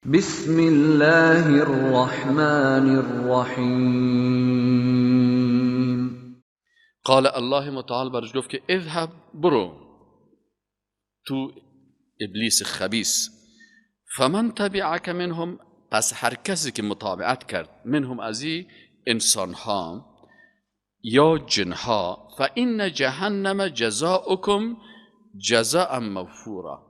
بسم الله الرحمن الرحیم. قال الله متعال برش گفت که اذهب، برو تو ابلیس خبیث، فمن تبعک منهم، پس هر کسی که متابعت کرد، منهم از این انسان ها یا جن ها، فإن جهنم جزاؤکم جزاء موفورا،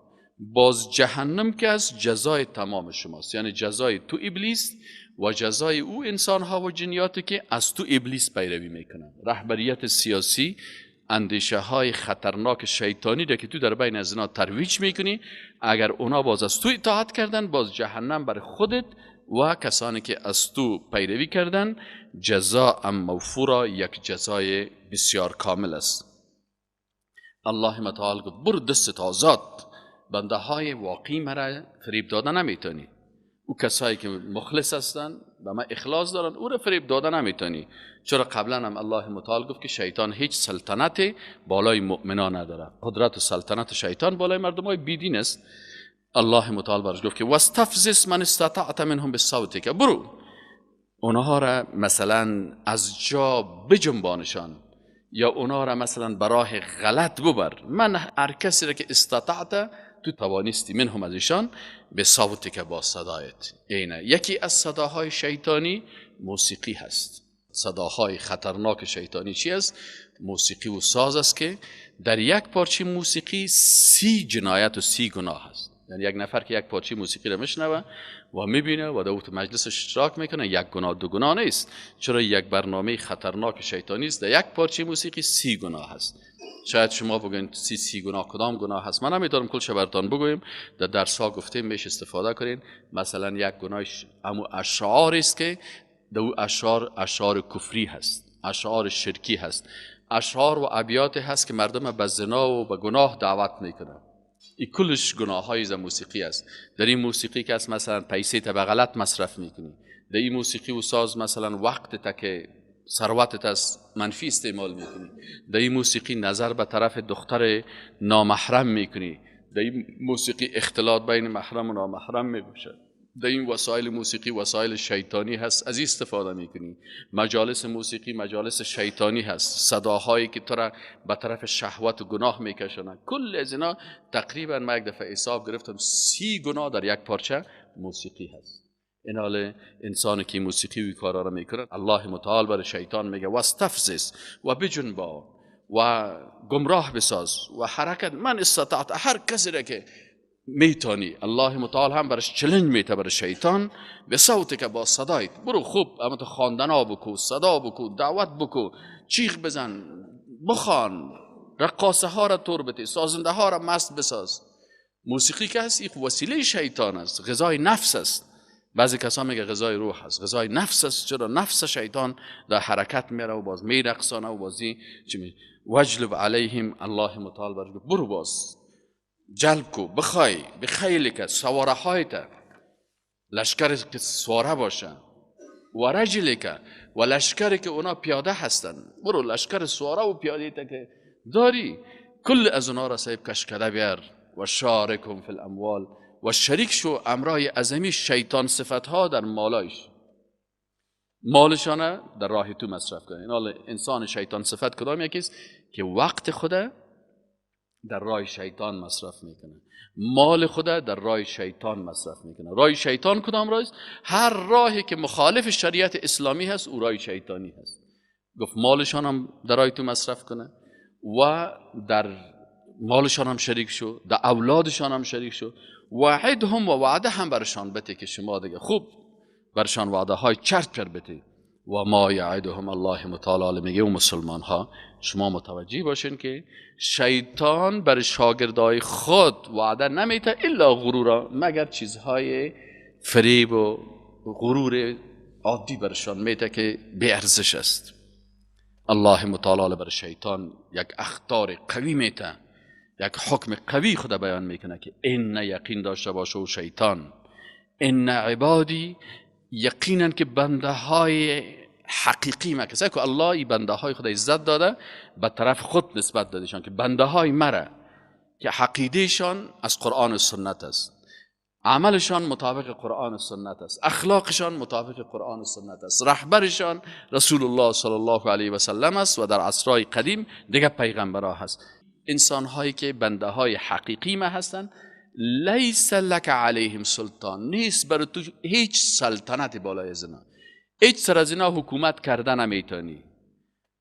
باز جهنم که از جزای تمام شماست، یعنی جزای تو ابلیس و جزای او انسان ها و جنیاتی که از تو ابلیس پیروی میکنن. رهبریت سیاسی، اندیشه های خطرناک شیطانی را که تو در بین از اینا ترویج میکنی، اگر اونا باز از تو اطاعت کردن، باز جهنم بر خودت و کسانی که از تو پیروی کردن جزاء موفورا، یک جزای بسیار کامل است. الله متعال گفت برو دست آزاد، بنده های واقعی مرا فریب داده نمیتونی. او کسایی که مخلص هستن و ما اخلاص دارن، او را فریب داده نمیتونی. چرا قبلا هم الله متعال گفت که شیطان هیچ سلطنت بالای مؤمنان نداره، قدرت و سلطنت شیطان بالای مردم های بیدین است. الله متعال برش گفت که واستفزز من استطعت منهم بصوتک، برو اونها را مثلا از جا بجنبانشان، یا اونها را مثلا براه غلط ببر. من هر کسی را که استطعت، تو توانستی، منهم از ایشان، به صوتک، با صدایت. اینه یکی از صداهای شیطانی موسیقی هست. صداهای خطرناک شیطانی چی است؟ موسیقی و ساز است که در یک پارچه موسیقی 30 جنایت و 30 گناه هست. یعنی یک نفر که یک پارچه موسیقی را میشنوه و میبینه و در مجلس اشتراک میکنه، یک گناه دو گناه نیست. چرا یک برنامه خطرناک شیطانی است، در یک پارچه موسیقی 30 گناه هست. شاید شما بگوین 30 گناه کدام گناه هست؟ من نمیدونم، کلش براتون بگویم، در درس ها گفتیم میشه استفاده کنین. مثلا یک گناهش امو اشعار است که در او اشعار، اشعار کفری هست، اشعار شرکی هست، اشعار و ابیات هست که مردم به زنا و به گناه دعوت میکنه. این کلش گناه های از موسیقی است. در این موسیقی که است مثلا پیسه تا به غلط مصرف میکنی، در این موسیقی و ساز مثلا وقت تا که ثروتت از منفی استعمال میکنی، در این موسیقی نظر به طرف دختر نامحرم میکنی، در این موسیقی اختلاط بین محرم و نامحرم میباشه، در این وسایل موسیقی وسایل شیطانی هست، از این استفاده میکنی، مجالس موسیقی مجالس شیطانی هست، صداهایی که تو را به طرف شهوت و گناه میکشانند. کل از اینا تقریبا من یک دفعه حساب گرفتم 30 گناه در یک پارچه موسیقی هست. این حال انسانی که موسیقی و کارا را میکنه، الله متعال بر شیطان میگه واستفزز، و بجنبا و گمراه بساز و حرکت من استطعت، هر کسی را که میتونی. الله متعال هم برش چلنج میته بر شیطان، به صوت که با صدایت برو خوب، اما تو خواندنا بکو، صدا بکو، دعوت بکو، چیغ بزن، بخوان، رقاصه ها را تور بده، سازنده ها را مست بساز. موسیقی که هست یک وسیله شیطان است، غذای نفس است. بعضی کسا میگه غذای روح است، غذای نفس است. چرا نفس شیطان در حرکت میره و باز میرقصانه و بازی چی می وجلب علیهم. الله متعال برش برو باز جلب کو، بخوای بخیلی که سواره های تا لشکر که سواره باشه، و رجلی که و لشکری که اونا پیاده هستن، برو لشکر سواره و پیاده تا که داری، کل از اونا را صاحب کش کده بیار، و شارکهم فی الاموال، و شریک شو امرای ازمی شیطان صفت ها در مالایش، مالشانه در راه تو مصرف کنه. این حال انسان شیطان صفت کدام یکیست که وقت خوده در راه شیطان مصرف میکنه، مال خود در راه شیطان مصرف میکنه. راه شیطان کدام راه است؟ هر راهی که مخالف شریعت اسلامی هست او راه شیطانی هست. گفت مالشان هم در راه تو مصرف کنه و در مالشان هم شریک شو، در اولادشان هم شریک شو، وعدهم و وعده هم برشان بده که شما دیگه خوب برشان وعده های چرت پر بده. و ما یعدهم الله متعال میگه و مسلمان ها شما متوجه باشین که شیطان بر شاگردای خود وعده نمیده الا غرورا، مگر چیزهای فریب و غرور عادی برشان میده که بی ارزش است. الله متعال بر شیطان یک اخطار قوی میده، یک حکم قوی خدا بیان میکنه که ان یقین داشته باشه و شیطان، ان عبادی، یقینا که بنده های حقیقی ما، کسایی که الله ای بنده های خدا عزت داده به طرف خود نسبت دادهشان که بنده های مرا که عقیدهشان از قرآن و سنت است، عملشان مطابق قرآن و سنت است، اخلاقشان مطابق قرآن و سنت است، رهبرشان رسول الله صلی الله علیه و سلم است و در عصرهای قدیم دیگه پیغمبرها هست. انسان هایی که بنده های حقیقی ما هستند، لیس لک علیهم سلطان، نیست بر تو هیچ سلطنت بالای از اینا، هیچ سر از اینا حکومت کردن نمیتونی.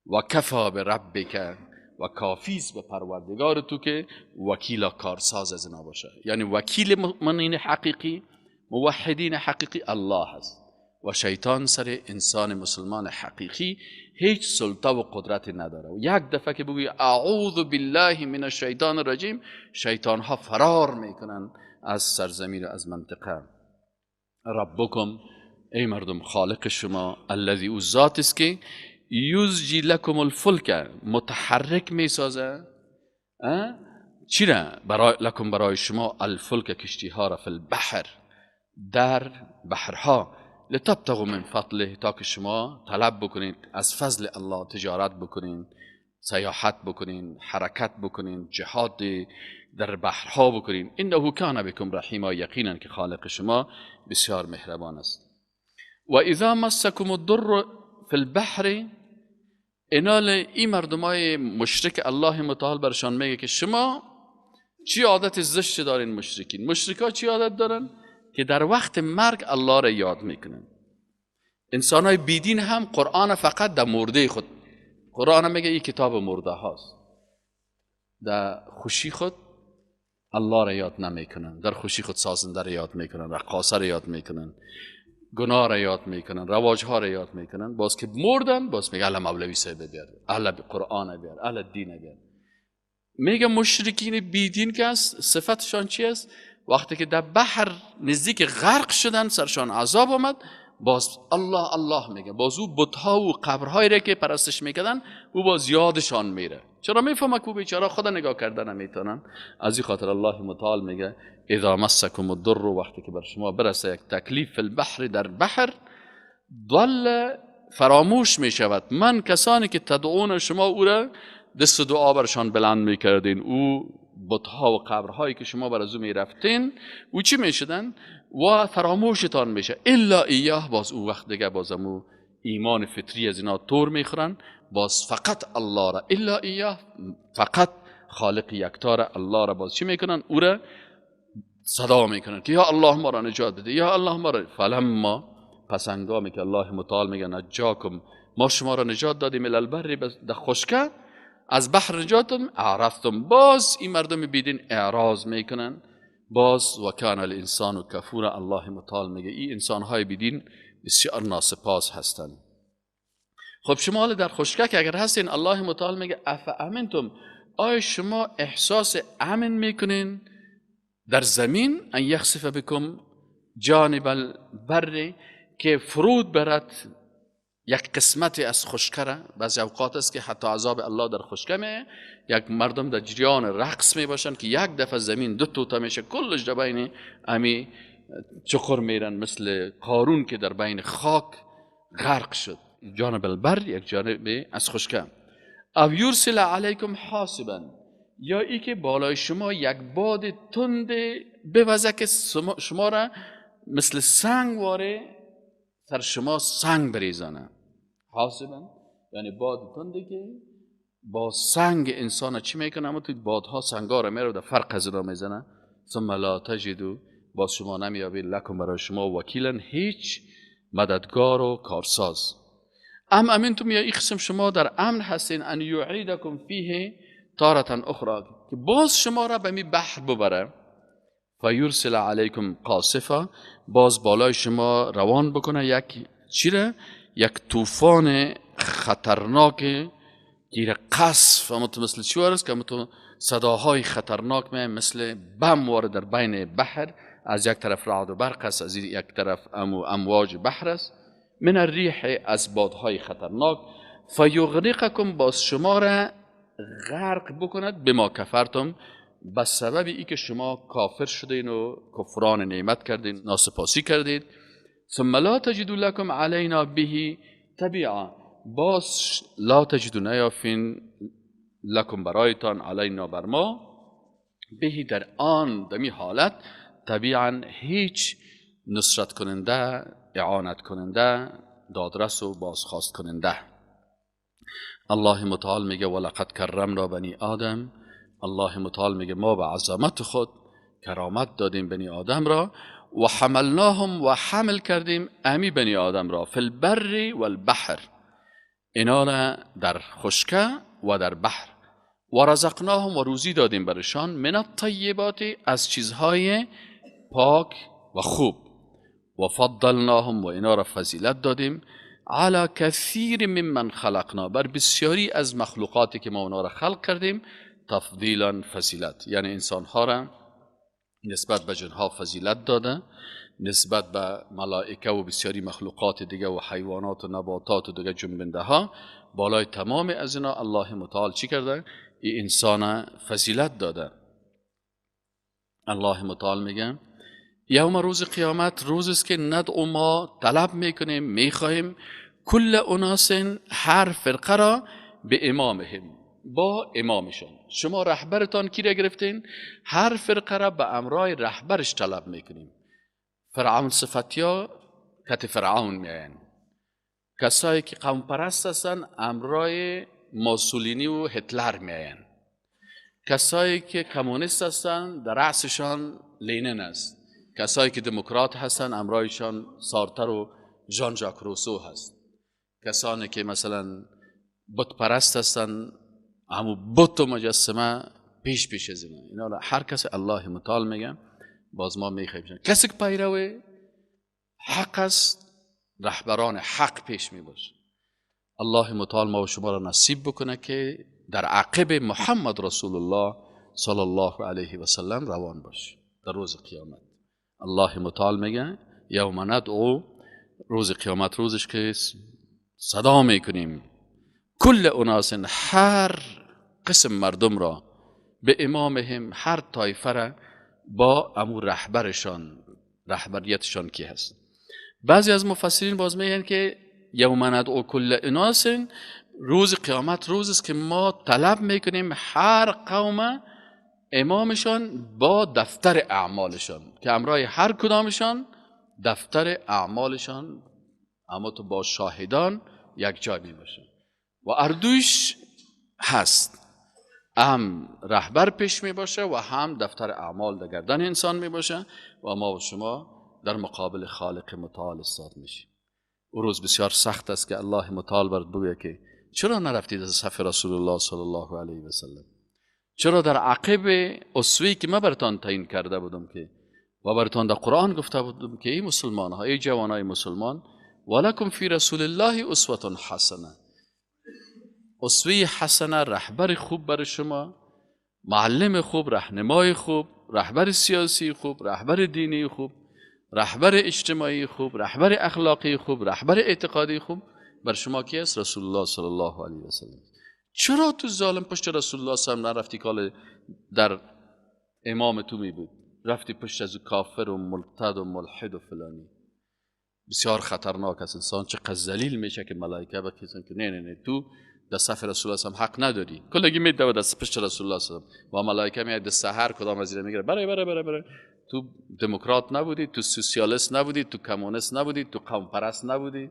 و کفا بربک، و کافیست به پروردگار تو که وکیل کارساز از اینا باشه. یعنی وکیل مؤمنین حقیقی، موحدین حقیقی الله هست و شیطان سر انسان مسلمان حقیقی هیچ سلطه و قدرتی نداره. و یک دفعه که بگوی اعوذ بالله من الشیطان الرجیم، شیطان ها فرار میکنن از سرزمین و از منطقه. ربکم، ای مردم، خالق شما، الذی، او ذات است که یزجی لکم الفلک، متحرک میسازه چی را؟ برای لکم، برای شما، الفلک، کشتی ها را، فی البحر، در بحرها، لتبتغوا من فضله، تا که شما طلب بکنید از فضل الله، تجارت بکنین، سیاحت بکنین، حرکت بکنین، جهاد در بحرها بکنین. انه کان بکم رحیما، یقینا که خالق شما بسیار مهربان است. و اذا مسکم الضر فی البحر، اینال این مردمای مشرک الله متعال برشان میگه که شما چی عادت زشت دارین مشرکین. مشرکا چی عادت دارن؟ که در وقت مرگ الله را یاد میکنن. انسان های بیدین هم قرآن فقط در مرده خود، قرآن میگه این کتاب مرده هاست، در خوشی خود الله را یاد نمیکنن، در خوشی خود سازنده را یاد میکنن، رقاصه را یاد میکنن، گناه را یاد میکنن، رواج ها را یاد میکنن. باز که مردن باز میگه اهل مولوی صاحب بیار، اهل قرآن بیار، اهل دین بیار. میگه مشرکین بیدین که است صفتشان چی است؟ وقتی که در بحر نزدیک غرق شدن، سرشان عذاب آمد، باز الله الله میگه. باز او بت‌ها و قبرهایی را که پرستش میکردن او باز یادشان میره. چرا؟ میفهمه که بیچاره خدا نگاه کردن نمیتونن. از این خاطر الله متعال میگه اذا مسکم الضر، وقتی که بر شما برسه یک تکلیف، فی البحر، در بحر، ضل، فراموش میشود، من، کسانی که تدعون، شما او را دست دعا برشان بلند میکردین، او بت‌ها و قبرهایی که شما بر از او میرفتین، او چی میشدن؟ و فراموشتان میشه. الا ایاه، باز او وقت دیگه بازمو ایمان فطری از اینا تور میخورن، باز فقط الله را، الا ایاه، فقط خالق یکتا را، الله را باز چی میکنن؟ او را صدا میکنن که یا الله ما را نجات بده، یا الله ما را. فلما، پس هنگامی که الله متعال میگه نجاکم، ما شما را نجات دادیم، الی البر، در خشکه از بحر نجات دادیم، اعرضتم، باز این مردم بیدین اعراض میکنن باز. و کان الانسان کفورا، الله متعال میگه این انسان های بیدین بسیار ناسپاس هستند. خب شما حالا در خشکه که اگر هستین، الله متعال میگه اف امنتم، آیا شما احساس امن میکنین در زمین؟ ان یخسف بکم جانب البر، که فرود برد یک قسمت از خشکه را. بعضی اوقات است که حتی عذاب الله در خشکه می، یک مردم در جریان رقص می باشن که یک دفعه زمین دو توتا میشه، کلش در بین امی چخر میرن، مثل قارون که در بین خاک غرق شد. جانب البر، یک جانب از خشکه. او یرسل علیکم حاصبا، یا ای که بالای شما یک باد تند بوزه که شما را مثل سنگ واره سر شما سنگ بریزانه. حاصبا یعنی باد تنده که با سنگ انسان چی میکنه؟ اما توی بادها سنگا را میره و در فرق از اینا میزنه. ثم لا تجدو، باز شما نمیابید، لکم، برای شما، وکیلا، هیچ مددگار و کارساز. ام امنتم، یا ای قسم شما در امن هستین، ان یعیدکم فیه تارة اخرى، که باز شما را به می بحر ببره، فیرسل علیکم قاصفا، باز بالای شما روان بکنه یک چیره؟ یک طوفان خطرناک گیر قصف، اما تو مثل چی است که اما تو صداهای خطرناک می مثل بم وارد در بین بحر، از یک طرف رعد و برق است، از یک طرف امواج بحر است، من الریح، از بادهای خطرناک، فیغرقکم، باز شما را غرق بکند، بما کفرتم، به سبب ای که شما کافر شدین و کفران نعمت کردین، ناسپاسی کردید. ثم لا تجدوا لكم علینا به تبعا، باز لا تجدوا، نیافین، لکم، برایتان، علینا، بر ما، بهی، در آن دمی حالت، طبیعا هیچ نصرت کننده، اعانت کننده، دادرس و بازخواست کننده. الله متعال میگه ولقد کرمنا بنی آدم. الله متعال میگه ما به عظمت خود کرامت دادیم بنی آدم را، و حملناهم و حمل کردیم امی بنی آدم را، فی البر والبحر، اینا را در خشکه و در بحر، و رزقناهم و روزی دادیم برشان، من الطیبات از چیزهای پاک و خوب، و فضلناهم و اینا را فضیلت دادیم، علی کثیر ممن خلقنا، بر بسیاری از مخلوقاتی که ما اونا را خلق کردیم، تفضیلا فضیلت، یعنی انسانها را نسبت به جنها فضیلت داده، نسبت به ملائکه و بسیاری مخلوقات دیگه و حیوانات و نباتات و دیگه جنبنده ها، بالای تمام از اینا الله متعال چی کرده؟ این انسان فضیلت داده. الله متعال میگه یوم روز قیامت روز است که ندعو، ما طلب میکنیم، میخواهیم، کل اناس هر فرقه را به امامهم، با امامشان. شما رهبرتان کی را گرفتین؟ هر فرقه را به امرای رهبرش طلب میکنیم. فرعون صفتیا کت فرعون میاین، کسایی که قوم پرست هستن امرای موسولینی و هتلر میاین، کسایی که کمونیست هستن در رأسشان لینن است، کسایی که دموکرات هستن امرایشان سارتر و ژان ژاک روسو هست، کسانی که مثلا بت پرست هستن همو بت و مجسمه پیش پیش از اینا. اینا هر کس الله متعال میگه باز ما میخوایم کسی که پیرو حق است، رهبران حق پیش میباشه. الله متعال ما و شما را نصیب بکنه که در عقب محمد رسول الله صلی الله علیه و سلم روان باشه در روز قیامت. الله متعال میگه یوم ندعو، روز قیامت روزش که صدا میکنیم، کل اناس هر قسم مردم را، به امامهم هر طایفه را با امو رهبرشان، رهبریتشان کی هست. بعضی از مفسرین باز میگن که یوم ندعو کل اناس، روز قیامت روز است که ما طلب میکنیم هر قوم امامشان با دفتر اعمالشان، که امرای هر کدامشان دفتر اعمالشان اما تو با شاهدان یک جای می باشه و اردوش هست، هم رهبر پیش می باشه و هم دفتر اعمال در گردن انسان می باشه و ما و شما در مقابل خالق متعال استاد میشیم. او روز بسیار سخت است که الله متعال برات بگوید که چرا نرفتید از صف رسول الله صلی الله علیه و سلم، چرا در عقب اسوه‌ای که من براتان تعیین کرده بودم که و براتان در قرآن گفته بودم که ای مسلمان ها، ای جوانای مسلمان، ولکم فی رسول الله اسوه حسنه، اسوه حسنه، رهبر خوب برای شما، معلم خوب، رهنمای خوب، رهبر سیاسی خوب، رهبر دینی خوب، رهبر اجتماعی خوب، رهبر اخلاقی خوب، رهبر اعتقادی خوب بر شما کی است؟ رسول الله صلی الله علیه و سلم. چرا تو ظالم پشت رسول الله صلی الله علیه و نرفتی که در امام تو می بود، رفتی پشت از کافر و ملتد و ملحد و فلانی؟ بسیار خطرناک است. انسان چقدر ذلیل میشه که ملائکه بکشن که نه نه نه تو در صف رسول الله حق نداری، کلگی میدوه دست پشت رسول الله صلی الله علیه و و ملائکه میاد دست هر کدام از اینا میگیره، برای برای برای برای تو دموکرات نبودی، تو سوسیالیست نبودی، تو کمونیست نبودی، تو قوم پرست نبودی،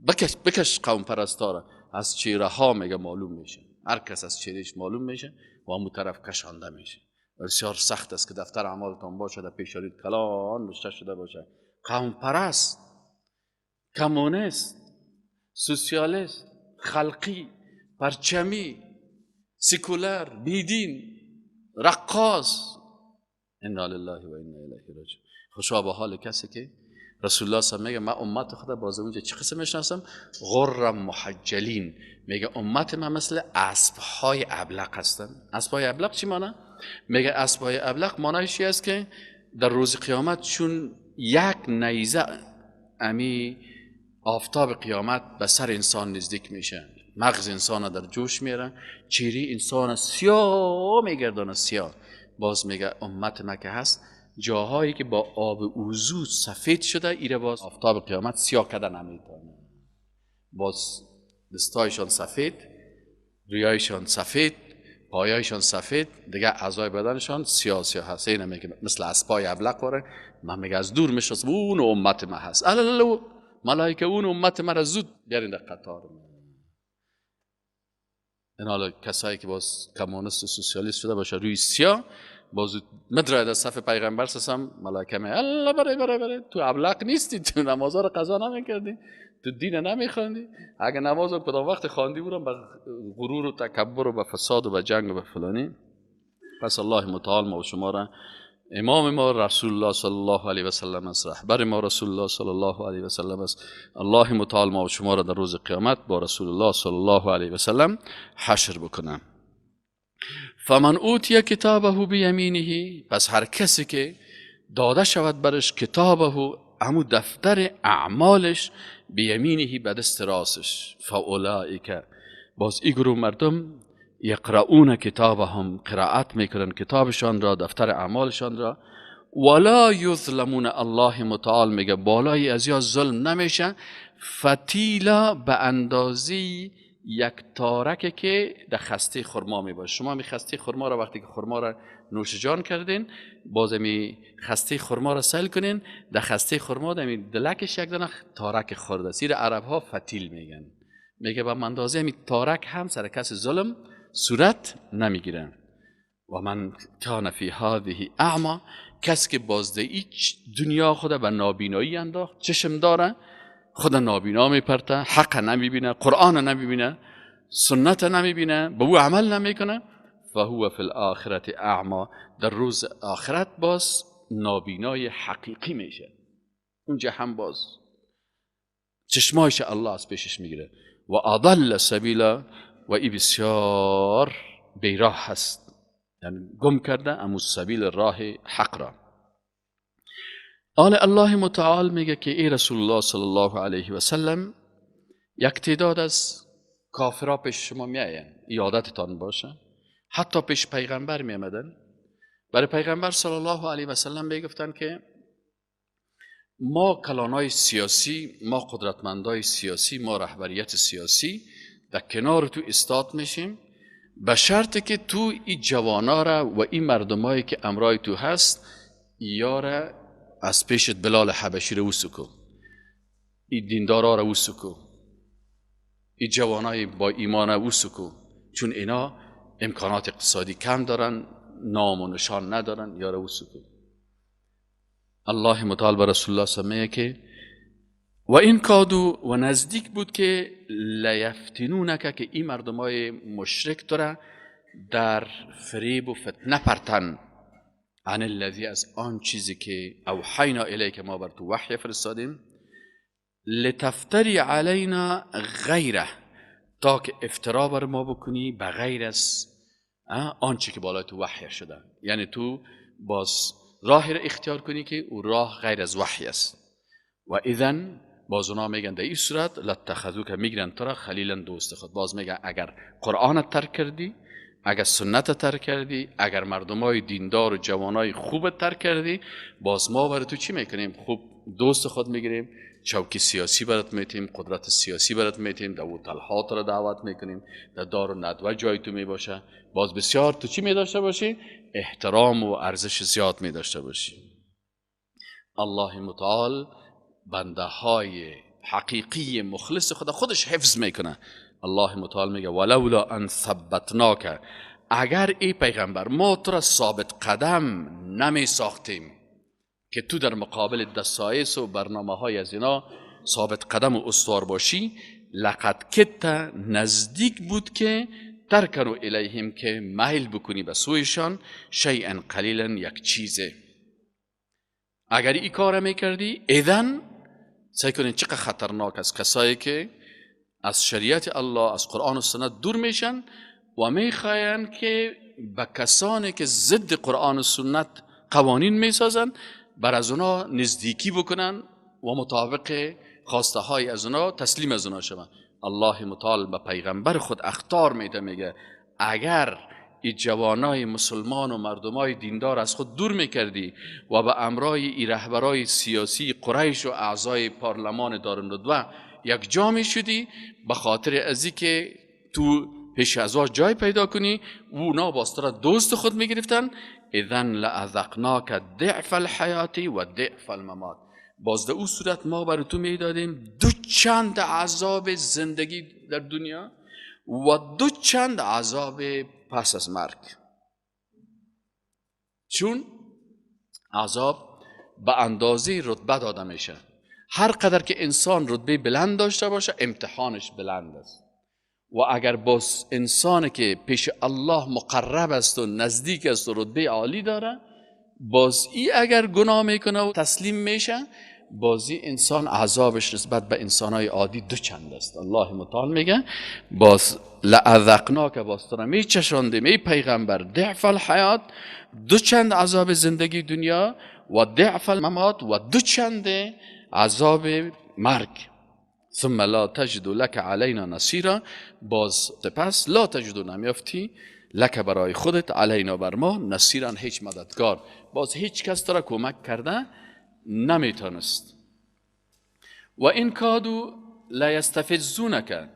بکش بکش قوم پرستا را. از چهره ها میگه معلوم میشه، هر کس از چهرهش معلوم میشه و همون طرف کشانده میشه. بسیار سخت است که دفتر اعمالتان باشه در پیشانیت کلان نوشته شده باشه قوم پرست، کمونیست، سوسیالیست، خلقی، پرچمی، سکولر، بیدین، رقاص. انا لله و انا الیه راجعون. خوشا به حال کسی که رسول الله صلی میگه من امت خدا باز اونجا چه قسم میشناسم؟ غر محجلین. میگه امت من مثل اسب‌های ابلق هستن. اسب‌های ابلق چی معنی؟ میگه اسب‌های ابلق معنیش چی است که در روز قیامت چون یک نیزه امی آفتاب قیامت به سر انسان نزدیک میشه، مغز انسان در جوش میره، چهره انسان سیاه میگردانه سیاه. باز میگه امت ما که هست جاهایی که با آب وضو سفید شده ایره باز آفتاب قیامت سیاه کده نمیتونه، باز دستایشان سفید، ریایشان سفید، پایایشان سفید، دیگه اعضای بدنشان سیاه سیاه هست. اینه میگه مثل اسپای ابلق واره. من میگه از دور میشناسم اون امت ما هست. الالو ملائکه اون امت ما را زود بیارین در قطار. این حالا کسایی که باز کمونیست و سوسیالیست شده باشه روی سیاه، باز مدرای در صف پیغمبر سسم ملائکه می الله برای برای برای تو ابلق نیستی، تو نمازا رو قضا نمیکردی، تو دین نمیخواندی. اگه نماز رو کدام وقت خواندی بودم به غرور و تکبر و به فساد و به جنگ و به فلانی. پس الله متعال ما و شما را، امام ما رسول الله صلی الله علیه و سلم است، رهبر ما رسول الله صلی الله علیه و سلم است. الله متعال ما و شما را در روز قیامت با رسول الله صلی الله علیه و سلم حشر بکنه. فمن اوتی کتابه بیمینه، پس هر کسی که داده شود برش کتابه، همو دفتر اعمالش، بیمینه به دست راستش، فاولئک، باز ای گروه مردم، یقرؤون کتابهم، قرائت میکنن کتابشان را، دفتر اعمالشان را. ولا یظلمون، الله متعال میگه بالای از یا ظلم نمیشه، فتیلا به اندازه یک تارک که در خسته خرما می باشه. شما می خسته خرما را وقتی که خرما را نوش جان کردین، باز می خسته خرما را سیل کنین، در خسته خرما در می دلکش یک دانه تارک خورده است. این عرب ها فتیل میگن. میگه به اندازه می تارک هم سر کس ظلم صورت نمیگیره. و من کان فی هذه اعما، کس که بازده دنیا خود به نابینایی انداخت، چشم داره خود نابینا میپرته، حق نمیبینه، قرآن نمیبینه، سنت نمیبینه، به او عمل نمیکنه، فهو فی الاخرة اعما، در روز آخرت باز نابینای حقیقی میشه. اونجا هم باز چشمایش الله از پیشش میگیره. و اضل سبیلا، و ای بسیار بیراه هست، یعنی گم کرده امو سبیل راه حق را. آل الله متعال میگه که ای رسول الله صلی الله علیه و سلم، یک تعداد از کافرها پیش شما میاین، یادتتان باشه، حتی پیش پیغمبر میامدن. برای پیغمبر صلی الله علیه و سلم میگفتن که ما کلانای سیاسی، ما قدرتمندای سیاسی، ما رهبریت سیاسی در کنار تو استاد میشیم، به شرط که تو این جوانا را و این مردمایی که امرای تو هست یاره از پیشت بلال حبشی رو وسکو، این دیندارا رو وسکو، این جوانای با ایمان رو وسکو، چون اینا امکانات اقتصادی کم دارن، نام و نشان ندارن، یاره وسکو. الله متعال به رسول الله سمیه که و این کادو، و نزدیک بود که لیفتنونک، که این مردمای مشرک داره در فریب و فتنه پرتن، عن الذی، از آن چیزی که اوحینا الیک، ما بر تو وحی فرستادیم، لتفتری علینا غیره، تا که افترا بر ما بکنی به غیر از آنچه که بالای تو وحی شده. یعنی تو باز راهی را اختیار کنی که او راه غیر از وحی است. و اذن، باز اونا میگن در این صورت لاتخذوک، میگیرن تو را خلیلا دوست خود. باز میگن اگر قرآن ترک کردی، اگر سنت ترک کردی، اگر مردمای دیندار و جوانای خوب ترک کردی، باز ما برای تو چی میکنیم؟ خوب دوست خود میگیریم، چوکی سیاسی برات میتیم، قدرت سیاسی برات میتیم، در هتل‌ها را دعوت میکنیم، در دار و ندوه جای تو میباشه. باز بسیار تو چی میداشته باشی؟ احترام و ارزش زیاد میداشته باشی. الله متعال بنده های حقیقی مخلص خدا خودش حفظ میکنه. الله متعال میگه ولولا ان ثبتناک، اگر ای پیغمبر ما تو را ثابت قدم نمی ساختیم که تو در مقابل دسایس و برنامه های از اینا ثابت قدم و استوار باشی، لقد کدت، نزدیک بود که ترکنو الیهم، که میل بکنی به سویشان، شیئا قلیلا، یک چیزه. اگر این کار میکردی، اذن سعی کنین چقدر خطرناک است کسایی که از شریعت الله، از قرآن و سنت دور میشن و میخواین که به کسانی که ضد قرآن و سنت قوانین میسازن بر از اونا نزدیکی بکنن و مطابق خواسته های از اونا تسلیم از اونا شوند. الله متعال به پیغمبر خود اخطار میده، میگه اگر ای جوانای مسلمان و مردمای دیندار از خود دور میکردی و به امرای ای رهبرای سیاسی قریش و اعضای پارلمان دارالندوه یک جا میشدی، به خاطر ازی که تو پیش از وا جای پیدا کنی، اونا باز تو را دوست خود میگرفتن. اذن لأذقناک ضعف الحیات و ضعف الممات، باز در او صورت ما بر تو میدادیم دو چند عذاب زندگی در دنیا و دو چند عذاب پس از مرگ. چون عذاب به اندازه رتبه داده میشه، هر قدر که انسان رتبه بلند داشته باشه امتحانش بلند است، و اگر باز انسان که پیش الله مقرب است و نزدیک است و رتبه عالی داره، باز ای اگر گناه میکنه و تسلیم میشه، بازی انسان عذابش نسبت به انسانهای عادی دو چند است. الله متعال میگه باز لأذقناک، باز تو را میچشاندیم ای پیغمبر ضعف الحیات، دو چند عذاب زندگی دنیا و ضعف الممات و دو چند عذاب مرگ. ثم لا تجد لك علینا نصیرا، باز سپس لا تجد نمیافتی لک برای خودت علینا بر ما نصیرا هیچ مددگار، باز هیچ کس تو را کمک کرده نمیتونست. و این کادو لیستفزونک،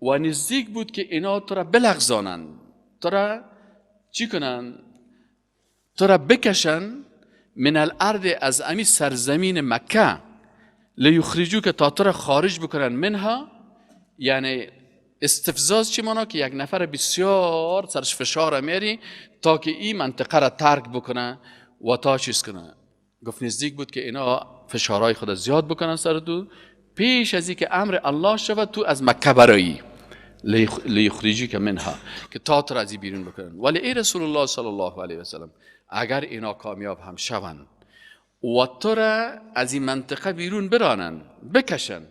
و نزدیک بود که اینا تو را بلغزانند، تو را چی کنن؟ تو را بکشن من الارض از امی سرزمین مکه، لیخرجو که تا تو را خارج بکنن منها. یعنی استفزاز چی مانا؟ که یک نفر بسیار سرش فشار میاری تا که این منطقه را ترک بکنه و تا چیز کنه. گفت نزدیک بود که اینا فشارهای خود زیاد بکنن سر تو، پیش از اینکه امر الله شود تو از مکه برایی، لیخرجی که منها، که تا تو را از بیرون بکنن. ولی ای رسول الله صلی الله علیه و سلم اگر اینا کامیاب هم شوند و تو را از این منطقه بیرون برانن بکشن،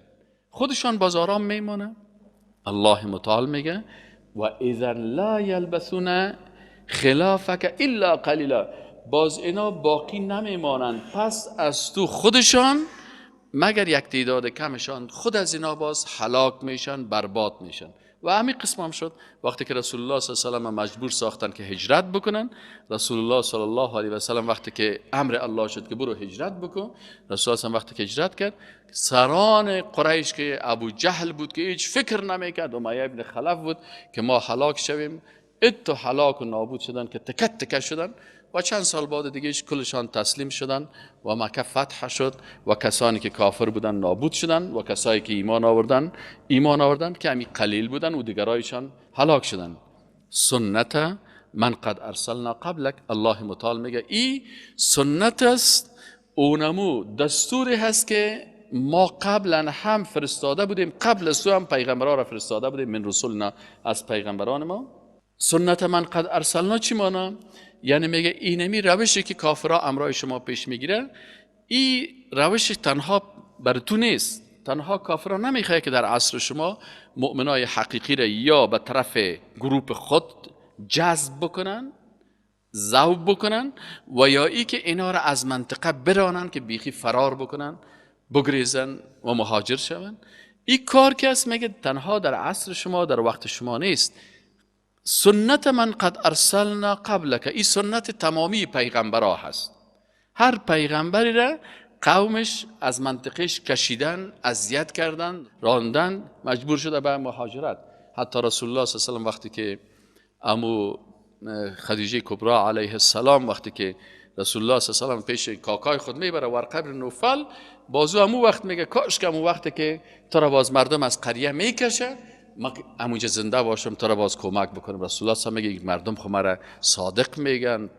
خودشان باز آرام میمانه. الله متعال میگه و اذا لا یلبثون خلافک الا قلیلا، باز اینا باقی نمیمانند پس از تو خودشان مگر یک تعداد کمشان، خود از اینا باز هلاک میشن، برباد میشن. و همین قسم هم شد وقتی که رسول الله صلی الله علیه و سلم مجبور ساختن که هجرت بکنن. رسول الله صلی الله علیه و سلم وقتی که امر الله شد که برو هجرت بکن، رسول الله وقتی که هجرت کرد، سران قریش که ابو جهل بود که هیچ فکر نمیکرد، امیه ابن خلف بود که ما هلاک شویم، اتو هلاک و نابود شدن که تکت تکه شدن. و چند سال بعد دیگه کلشان تسلیم شدن و مکه فتح شد و کسانی که کافر بودن نابود شدن و کسایی که ایمان آوردن که همی قلیل بودن و دیگرایشان هلاک شدن. سنت من قد ارسلنا قبلک، الله متعال میگه ای سنت است، اونمو دستوری هست که ما قبلا هم فرستاده بودیم، قبل از تو هم پیغمبران را فرستاده بودیم، من رسولنا از پیغمبران ما. سنت من قد ارسلنا چی مانا؟ یعنی میگه اینمی روشی که کافرها امرای شما پیش میگیره، این روش تنها بر تو نیست. تنها کافرها نمیخواه که در عصر شما مؤمنای حقیقی را یا به طرف گروپ خود جذب بکنن، ذوب بکنن، و یا ای که اینا را از منطقه برانن که بیخی فرار بکنن، بگریزن و مهاجر شون. این کار که است میگه تنها در عصر شما، در وقت شما نیست. سنت من قد ارسلنا قبلک، این سنت تمامی پیغمبرها هست. هر پیغمبری را قومش از منطقهش کشیدن، اذیت کردن، راندن، مجبور شده به مهاجرت. حتی رسول الله صلی الله علیه و سلم وقتی که امو خدیجه کبرا علیه السلام وقتی که رسول الله صلی الله علیه و سلم پیش کاکای خود میبره ورقه بن نوفل، بازو امو وقت میگه کاش که امو وقتی که تو را باز مردم از قریه میکشه ما اموجه زنده باشم تو را باز کمک بکنم. رسول الله صلی الله علیه و میگه مردم خو مرا صادق میگن،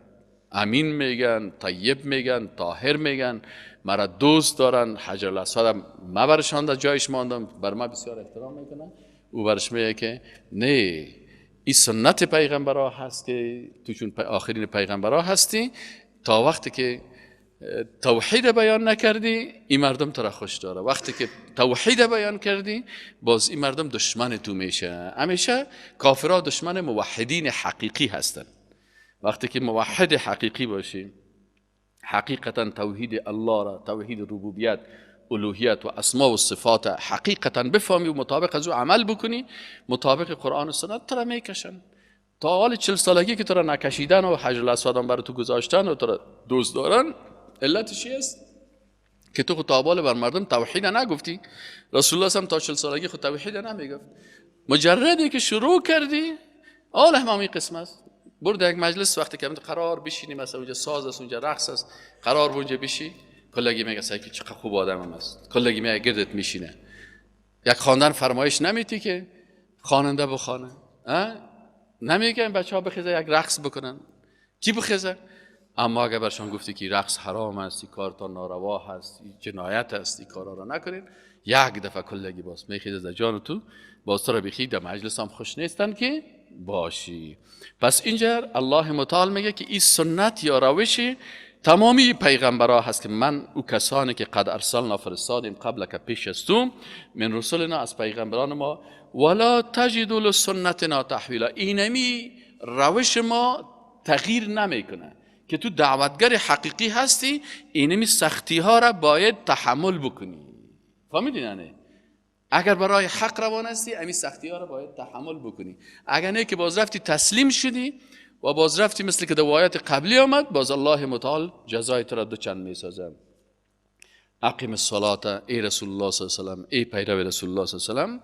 امین میگن، طیب میگن، طاهر میگن، مرا دوست دارن، حجر الاسود ما برشان در جایش ماندم، بر ما بسیار احترام میکنن. او برش میگه که نه، این سنت پیغمبرها هست که تو چون آخرین پیغمبرها هستی، تا وقتی که توحید بیان نکردی این مردم تو را خوش داره، وقتی که توحید بیان کردی باز این مردم دشمن تو میشه. همیشه کافرها دشمن موحدین حقیقی هستن. وقتی که موحد حقیقی باشی، حقیقتا توحید الله را، توحید ربوبیت، الوهیت و اسما و صفات حقیقتا بفهمی و مطابق از او عمل بکنی، مطابق قرآن و سنت، تو را میکشن. تا حال 40 سالگی که تو را نکشیدن و حجر الاسود هم برای تو گذاشتن و تو را دوست دارن، علتش است که تو خود تا بر مردم توحید نگفتی. رسول الله هم تا 40 سالگی خود توحید نمیگفت. مجردی که شروع کردی آل هم این قسم است. برد یک مجلس وقتی که قرار بشینی، مثلا اونجا ساز است، اونجا رقص است، قرار اونجا بشی، کلگی میگه سعی که چقدر خوب آدم هم است، کلگی میگه گردت میشینه. یک خواندن فرمایش نمیتی که خواننده بخوانه، نمیگه این بچه ها بخیزه یک رقص بکنن، کی بخیزه؟ اما اگر برشان گفتی که رقص حرام است، این کارتان ناروا هست، این جنایت است، این کارا را نکنین، یک دفعه کلگی باز میخیزه جان تو، باز تو را بخی در مجلس هم خوش نیستن که باشی. پس اینجا الله متعال میگه که این سنت یا روش تمامی پیغمبرها هست که من او کسانی که قد ارسلنا فرستادیم قبل که پیش از تو من رسولنا از پیغمبران ما، ولا تجد لسنتنا تحویلا، اینمی روش ما تغییر نمیکنه که تو دعوتگر حقیقی هستی، اینمی سختی ها را باید تحمل بکنی. فهمیدی نه؟ اگر برای حق روان هستی امی سختی ها را باید تحمل بکنی، اگر نه که باز رفتی تسلیم شدی و باز رفتی مثل که دوایت قبلی آمد، باز الله متعال جزای تو را دو چند میسازم. اقیم الصلاة ای رسول الله صلی الله علیه و سلم، ای پیرو رسول الله صلی الله علیه و سلم،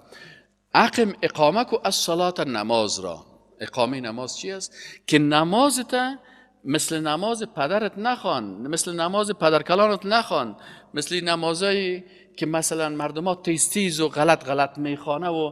اقیم اقامه کو الصلاة نماز را. اقامه نماز چی است؟ که نمازت مثل نماز پدرت نخوان، مثل نماز پدرکلانت نخوان، مثل نمازایی که مثلا مردم ها تیز تیز و غلط غلط میخوانه و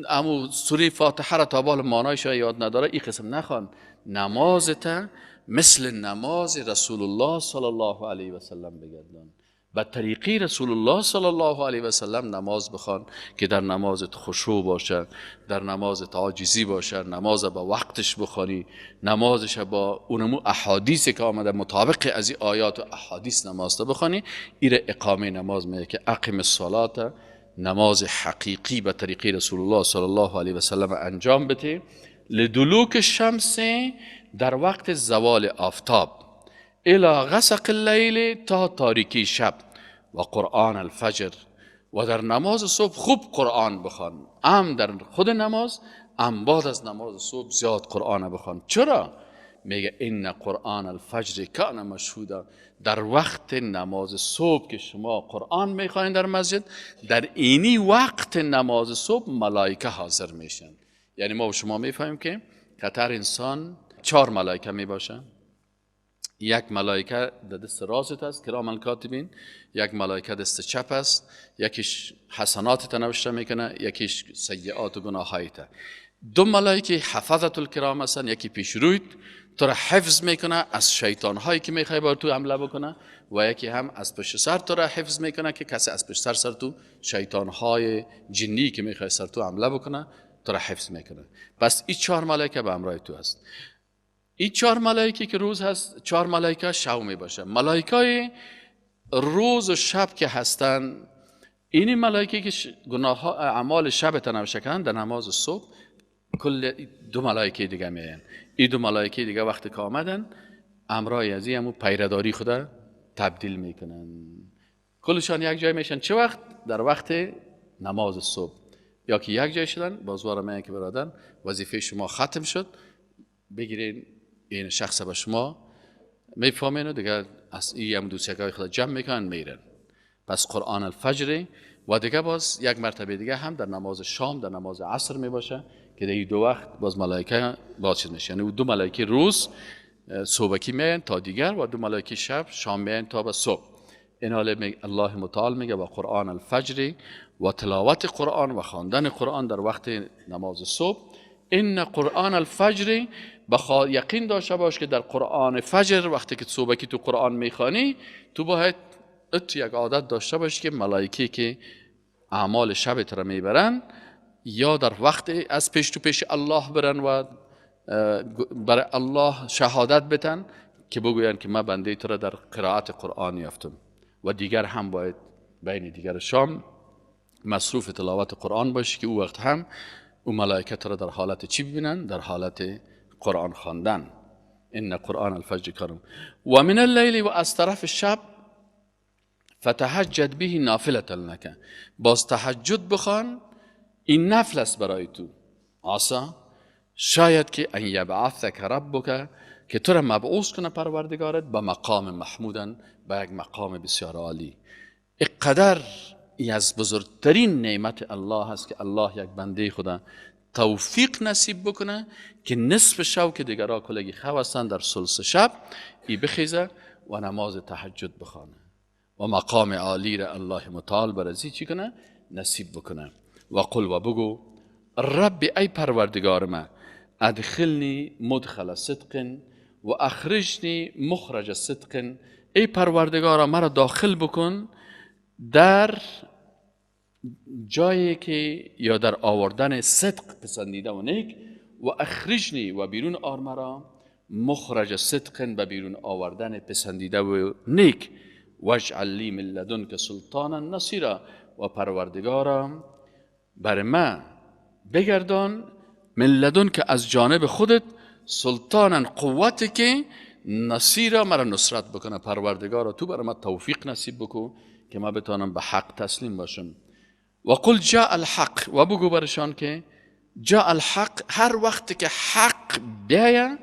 امو سوره فاتحه را تا بال معنایش یاد نداره، این قسم نخوان. نمازت مثل نماز رسول الله صلی الله علیه و سلم بگردان، به طریقی رسول الله صلی الله علیه و سلم نماز بخوان که در نمازت خشوع باشه، در نمازت عاجزی باشه، نماز با وقتش بخوانی، نمازش با اونمو احادیث که آمده مطابق از این آیات و احادیث نماز تا بخوانی. ایره اقامه نماز میگه که اقیم الصلاة، نماز حقیقی به طریقی رسول الله صلی الله علیه و سلم انجام بده، لدلوک الشمس در وقت زوال آفتاب، الى غسق اللیل تا تاریکی شب، و قرآن الفجر و در نماز صبح خوب قرآن بخوان، ام در خود نماز ام بعد از نماز صبح زیاد قرآن بخوان. چرا؟ میگه ان قرآن الفجر کان مشهودا، در وقت نماز صبح که شما قرآن میخوانید در مسجد، در اینی وقت نماز صبح ملائکه حاضر میشن. یعنی ما و شما میفهمیم که قطر انسان 4 ملائکه میباشن. یک ملائکه در دست راست است، کرام الکاتبین، یک ملائکه دست چپ است، یکیش حسنات نوشته میکنه، یکیش سیئات و گناهایت. 2 ملائکه حفظت الکرام هستن، یکی پیش رویت تو را حفظ میکنه از شیطان هایی که میخوای بر تو حمله بکنه، و یکی هم از پشت سر تو را حفظ میکنه که کسی از پشت سر تو شیطان های جنی که میخوای سر تو حمله بکنه تو را حفظ میکنه. پس این 4 ملائکه به همراه تو هست. این 4 ملائکه که روز هست، 4 ملائکه شب می باشه. ملائکه روز و شب که هستن، این ملائکه که گناه اعمال شب تنوشه کردن در نماز صبح، کل 2 ملائکه دیگه میاین. این 2 ملائکه دیگه وقتی که آمدن امرای از این همون پیرداری خدا تبدیل میکنن، کلشان یک جای میشن. چه وقت؟ در وقت نماز صبح. یا که یک جای شدن، بازوار میگن که برادر وظیفه شما ختم شد، بگیرین این شخص به شما میفهمین و دیگه از این هم دوسیکای خدا جمع میکنن میرن. پس قرآن الفجر و دیگه باز یک مرتبه دیگه هم در نماز شام، در نماز عصر میباشه که در این 2 وقت باز ملائکه باز چیز میشه. یعنی 2 ملائکه روز صبحکی میان تا دیگر و 2 ملائکه شب شام میان تا به صبح. این حال الله متعال میگه و قرآن الفجر و تلاوت قرآن و خواندن قرآن در وقت نماز صبح. ان قرآن الفجر، یقین داشته باش که در قرآن فجر وقتی که صبحکی تو قرآن میخوانی، تو باید تو یک عادت داشته باشی که ملائکه که اعمال شب را میبرن یا در وقت از پیش تو پیش الله برن و برای الله شهادت بتن که بگوین که من بنده تو را در قرائت قرآن یافتم. و دیگر هم باید بین دیگر شام مصروف تلاوت قرآن باشی که او وقت هم او ملائکه را در حالت چی ببینن؟ در حالت قرآن خواندن. ان قرآن الفجر کان و من اللیل و از طرف شب فتهجد به نافلة لک، باز تهجد بخوان، این نفل است برای تو. عسا شاید که ان یبعثک ربک، که تو را مبعوث کنه پروردگارت به مقام محمودن، به یک مقام بسیار عالی. اقدر ای از بزرگترین نعمت الله هست که الله یک بنده خدا توفیق نصیب بکنه که نصف شب که دیگرها کلگی خو هستن در ثلث شب ای بخیزه و نماز تهجد بخوانه و مقام عالی را الله متعال بر ازی چی کنه؟ نصیب بکنه. و قل و بگو رب ای پروردگار من ادخلنی مدخل صدق و اخرجنی مخرج صدق، ای پروردگارا مرا داخل بکن در جایی که یا در آوردن صدق پسندیده و نیک، و اخرجنی و بیرون آر مرا مخرج صدق و بیرون آوردن پسندیده و نیک، واجعل لی من لدنک سلطانا نصیرا، و پروردگارا بر من بگردان من لدنک از جانب خودت سلطانا قوتی که نصیرا مرا نصرت بکنه. پروردگارا تو برای من توفیق نصیب بکن که من بتانم به حق تسلیم باشم. و قل جاء الحق، و بگو برشان که جاء الحق، هر وقت که حق بیایه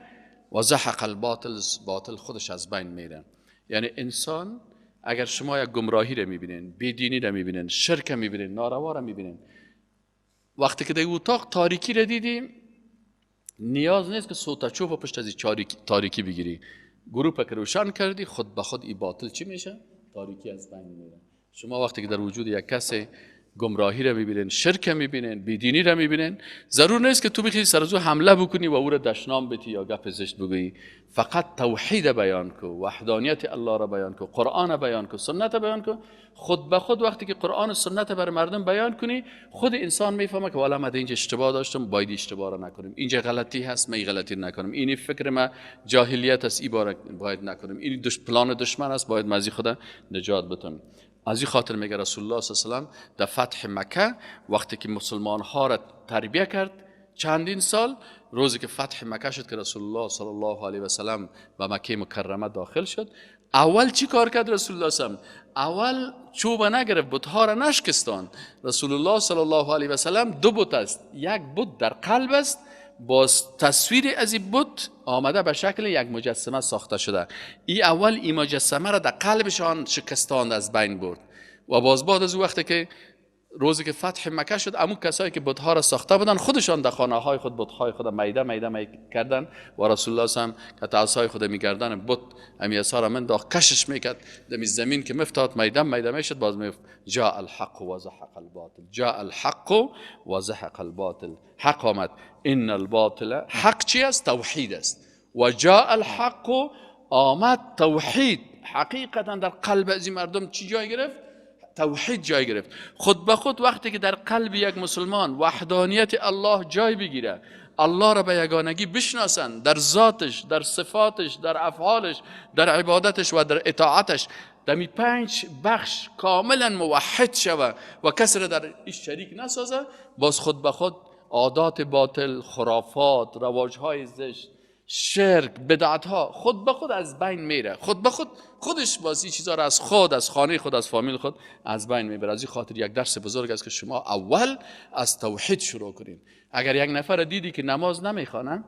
و زحق الباطل، باطل خودش از بین میره. یعنی انسان اگر شما یک گمراهی رو میبینین، بیدینی رو میبینین، شرک رو میبینین، ناروا رو میبینین، وقتی که در اتاق تاریکی رو دیدیم نیاز نیست که صوت چوب و پشت از تاریکی بگیری، گروپ که روشن کردی خود به خود این باطل چی میشه؟ تاریکی از بین میره. شما وقتی که در وجود یک کسی گمراهی رو میبینین، شرک میبینین، بیدینی رو میبینین، ضرور نیست که تو بخوای سر از او حمله بکنی و او رو دشنام بدی یا گپ زشت بگویی. فقط توحید بیان کو، وحدانیت الله را بیان کو، قرآن بیان کو، سنت بیان کو. خود به خود وقتی که قرآن و سنت بر مردم بیان کنی، خود انسان میفهمه که والا من اینجا اشتباه داشتم، باید اشتباه را نکنیم، اینجا غلطی هست، من غلطی نکنم، این فکر ما جاهلیت است، این باید نکنیم، این پلان دشمن است، باید مزی خدا نجات بدم. از این خاطر میگه رسول الله صلی الله علیه و سلم در فتح مکه وقتی که مسلمان ها را تربیه کرد چندین سال، روزی که فتح مکه شد که رسول الله صلی الله علیه و سلم به مکه مکرمه داخل شد، اول چی کار کرد رسول الله صلی الله علیه و سلم؟ اول چوب نگرفت، بتها را نشکستان. رسول الله صلی الله علیه و سلم دو بت است، یک بت در قلب است، باز تصویر از این بت آمده به شکل یک مجسمه ساخته شده. ای اول این مجسمه را در قلبشان شکستاند، از بین برد. و باز بعد از او وقتی که روزی که فتح مکه شد، امو کسایی که بت‌ها را ساخته بودن خودشان در خانه های خود بت‌های خود میده میده می کردن و رسول الله صلی الله علیه و که تعصای خود میگردن بت امی عصا را منداخت کشش میکرد دمی زمین که مفتاد میده میده میشد، باز میگفت جاء الحق و زحق الباطل، جاء الحق و زحق الباطل، حق آمد، ان الباطل، حق چی است؟ توحید است. و جاء الحق، آمد توحید. حقیقتا در قلب از این مردم چی جای گرفت؟ توحید جای گرفت. خود به خود وقتی که در قلب یک مسلمان وحدانیت الله جای بگیره، الله را به یگانگی بشناسن، در ذاتش، در صفاتش، در افعالش، در عبادتش و در اطاعتش، در پنج بخش کاملا موحد شوه و کسی را در ایش شریک نسازه، باز خود به خود عادات باطل، خرافات، رواجهای زشت، شرک، بدعت ها خود به خود از بین میره. خود به خود خودش بازی چیزا را از خود، از خانه خود، از فامیل خود از بین میبره. از این خاطر یک درس بزرگ است که شما اول از توحید شروع کنین. اگر یک نفر دیدی که نماز نمیخوانه،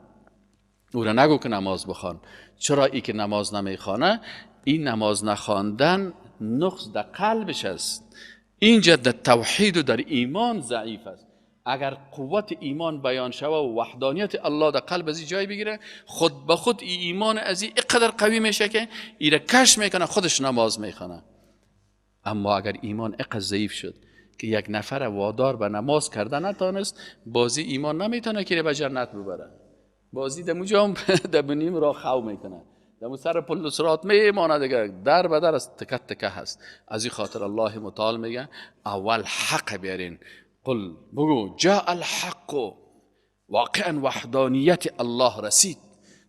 او را نگو که نماز بخوان. چرا ای که نماز نمیخوانه؟ این نماز نخواندن نقص در قلبش است. اینجا در توحید و در ایمان ضعیف است. اگر قوت ایمان بیان شوه و وحدانیت الله در قلب از جای بگیره، خود به خود ایمان از این اقدر قوی میشه که ایره کش میکنه، خودش نماز میخونه. اما اگر ایمان اقدر ضعیف شد که یک نفر وادار به نماز کرده نتانست، بازی ایمان نمیتونه که به جنت ببره. بازی دمو هم دمو را خو میکنه، دمو سر پل صراط میمانه دیگه، در به در از تکه تکه هست. از این خاطر الله متعال میگه اول حق بیارین. قل، بگو جاء الحق، واقعا وحدانیت الله رسید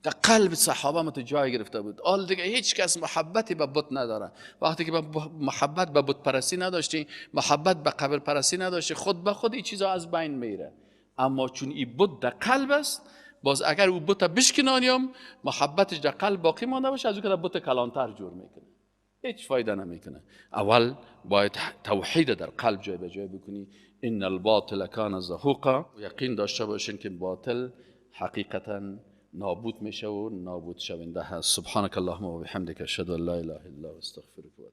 در قلب صحابه مت جای گرفته بود. آل دیگه هیچ کس محبتی به بت نداره. وقتی که محبت به بت پرستی نداشتی، محبت به قبر پرستی نداشتی، خود به خود این چیزا از بین میره. اما چون این بت در قلب است، باز اگر او بت بشکنانیم، محبتش در قلب باقی مانده باشه، از او که بت کلانتر جور میکنه، هیچ فایده نمیکنه. اول باید توحید در قلب جای به جای بکنی. ان الباطل کان زهوقا. یقین داشته باشین که باطل حقیقتا نابود میشه و نابود شونده هست. سبحانك اللهم و بحمدک اشهد ان لا اله الا انت استغفرک.